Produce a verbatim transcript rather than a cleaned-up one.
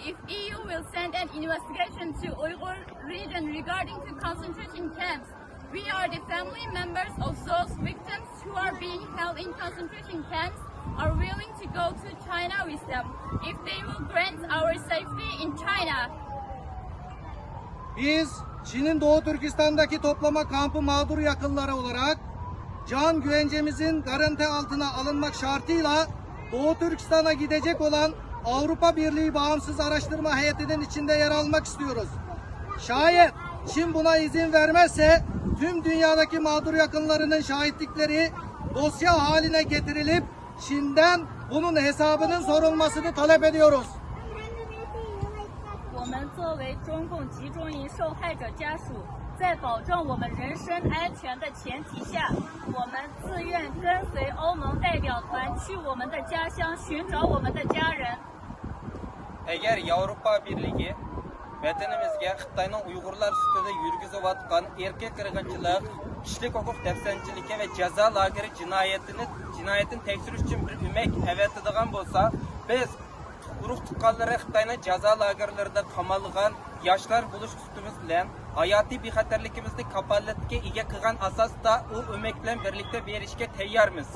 If E U will send an investigation to Uyghur region regarding to concentration camps, we are the family members of those victims who are being held in concentration camps are willing to go to China with them if they will grant our safety in China. Biz Çin'in Doğu Türkistan'daki toplama kampı mağdur yakınları olarak can güvencemizin garanti altına alınmak şartıyla Doğu Türkistan'a gidecek olan Avrupa Birliği Bağımsız Araştırma Heyeti'nin içinde yer almak istiyoruz. Şayet Çin buna izin vermezse tüm dünyadaki mağdur yakınlarının şahitlikleri dosya haline getirilip Çin'den bunun hesabının sorulmasını talep ediyoruz. 我们作为中共集中营受害者家属，在保证我们人身安全的前提下，我们自愿跟随欧盟代表团去我们的家乡寻找我们的家人。 ئەگەر ياۋروپا بىرلىكى ۋەتىنىمىزگە خىتاينىڭ ئۇيغۇرلار ئۈستىدە يۈرگۈزۈۋاتقان ئىرقىي قىرغىنچىلىق، كىشىلىك ھوقۇق دەپسەندىچىلىكى ۋە جازا لاگېرى جىنايىتىنى، جىنايىتىنى تەكشۈرۈش ئۈچۈن بىر ئۆمەك ئەۋەتىدىغان بولسا، بىز ئۇرۇق تۇغقانلىرى خىتاينىڭ جازا لاگېرلىرىدا قامالغان ياشلار بولۇش سۈپىتىمىز بىلەن ھاياتىي بىخەتەرلىكىمىزنى كاپالەتكە ئىگە قىلغان ئاساستا ئۇ ئۆمەك بىلەن بىرلىكتە بېرىشكە تەييارمىز.